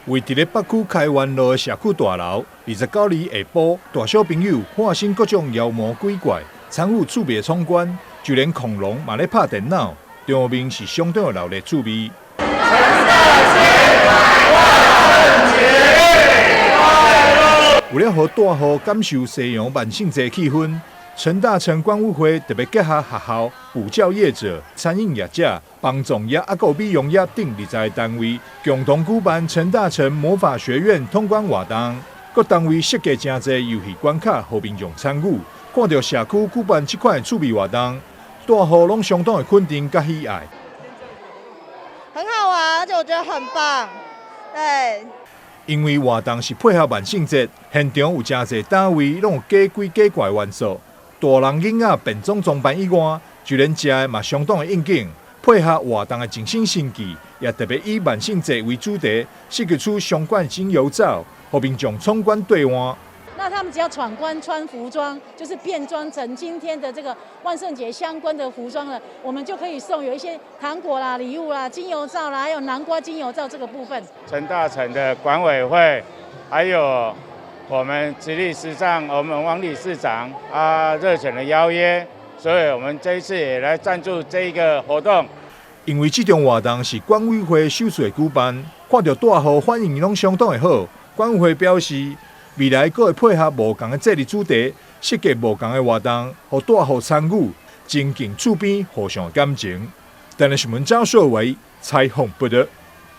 位佇咧北區開元路的社區大樓，29日下晡，大小朋友化身各種妖魔鬼怪，參與趣味闖關，就連恐龍嘛咧拍電腦，場面是相當的熱鬧趣味。陳大千萬聖節快樂！為了予大戶感受西洋萬聖節氣氛，陳大成管委會特別結合學校、補教業者、餐飲業者、幫葬業啊，閣美容業等20個單位，共同舉辦陳大成魔法學院通關活動。各單位設計誠濟遊戲關卡，予民眾參與。看著社區舉辦這款趣味活動，大戶攏相當的肯定佮喜愛。很好玩，而且我覺得很棒。對。因為活動是配合萬聖節，現場有誠濟單位攏有假鬼假怪元素，大人囡仔變裝裝扮以外，就連食的嘛相當的應景。配合活動的淨身神器，也特別以萬聖節為主題，設計出相關精油皂，予民眾闖關兌換。那他們只要闖關穿服裝，就是變裝成今天的這個萬聖節相關的服裝了，我們就可以送有一些糖果啦、禮物啦、精油皂啦，還有南瓜精油皂這個部分。陳大成的管委會，還有我們直力時尚，我們王理事長啊熱情的邀約，所以我們這一次也來贊助這一個活動。因為這場活動是管委會首次舉辦，看著大戶反應攏相當的好，管委會表示，未來閣會配合無仝的節日主題，設計無仝的活動，予大戶參與，增進厝邊互相感情。台南新聞張碩偉採訪報導。